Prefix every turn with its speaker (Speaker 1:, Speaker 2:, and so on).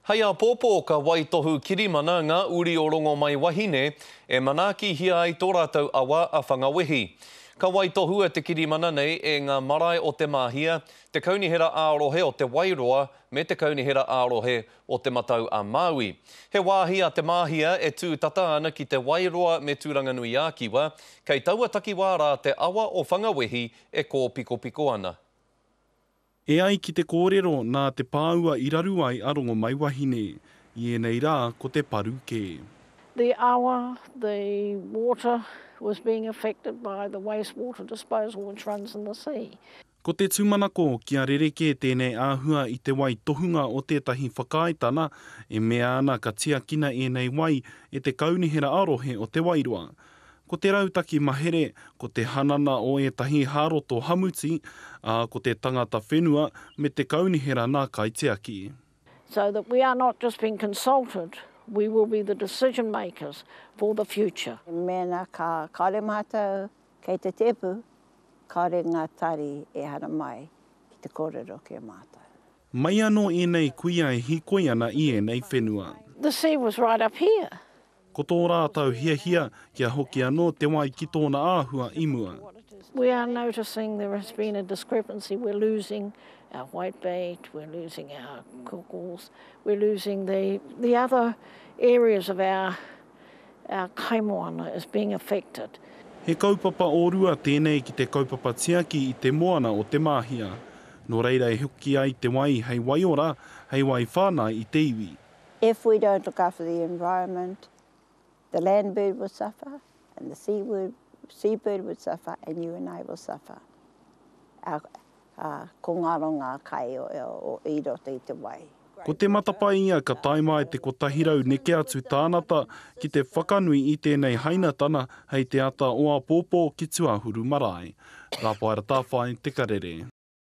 Speaker 1: Hei āpōpō ka waitohu kirimana ngā uri o Rongomaiwahine e manaakihia ai tō rātou awa a Whangawehi. Ka waitohua te kirimana nei e ngā marae o Te Māhia, te Kaunihera ā-Rohe o Te Wairoa me te Kaunihera ā-Rohe o Te Matau a Māui. He wāhi a Te Māhia e tū tata ana ki Te Wairoa me Tūranganui-ā-Kiwa, kei taua takiwā rā te awa o Whangawehi e kōpikopiko ana.
Speaker 2: E ai ki te kōrero, nā te pāua i raru ai a Rongomaiwahine. I ēnei rā, ko te paru kē.
Speaker 3: The awa, the water was being affected by the waste water disposal which runs in the sea.
Speaker 2: Ko te tūmanako kia rerekē tēnei āhua i te waitohunga o tētahi whakaaetana e mea ana ka tiakina ēnei wai e te Kaunihera ā-Rohe o Te Wairoa. Ko te rautaki mahere, ko te hanana o ētahi hāroto hamuti, ā, ko te tangata whenua me te kaunihera nā kaitiaki.
Speaker 3: So that we are not just being consulted, we will be the decision makers for the future.
Speaker 4: Mēnā ka kāore mātou kei te tēpu, kāore ngā tari e haramai ki te kōrero ki a mātou.
Speaker 2: Mai anō ēnei kuia e hīkoi ana i ēnei whenua.
Speaker 3: The sea was right up here.
Speaker 2: Ko tō rātou hiahia kia hoki anō te wai ki tōna āhua i mua.
Speaker 3: We are noticing there has been a discrepancy, we're losing our whitebait, we're losing our cockles, we're losing the, the other areas of our, our kaimoana is being affected.
Speaker 2: He kaupapa ōrua tēnei ki te kaupapa tiaki i te moana o Te Māhia. Nō reira e hoki ai te wai hei waiora, hei wai whāngai i te iwi.
Speaker 4: If we don't look after the environment, the land bird will suffer and the sea word, sea bird would suffer and you and I will suffer. Our, uh, ko ngaro ngā kai o, o, i roto i te wai.
Speaker 2: Ko te matapae ia ka tae mai te 100 neke atu tānata ki te whakanui i tēnei hainatana hei te ata o āpōpō ki Tuahuru Marae. Rāpaera Tāwhai, Te Karere.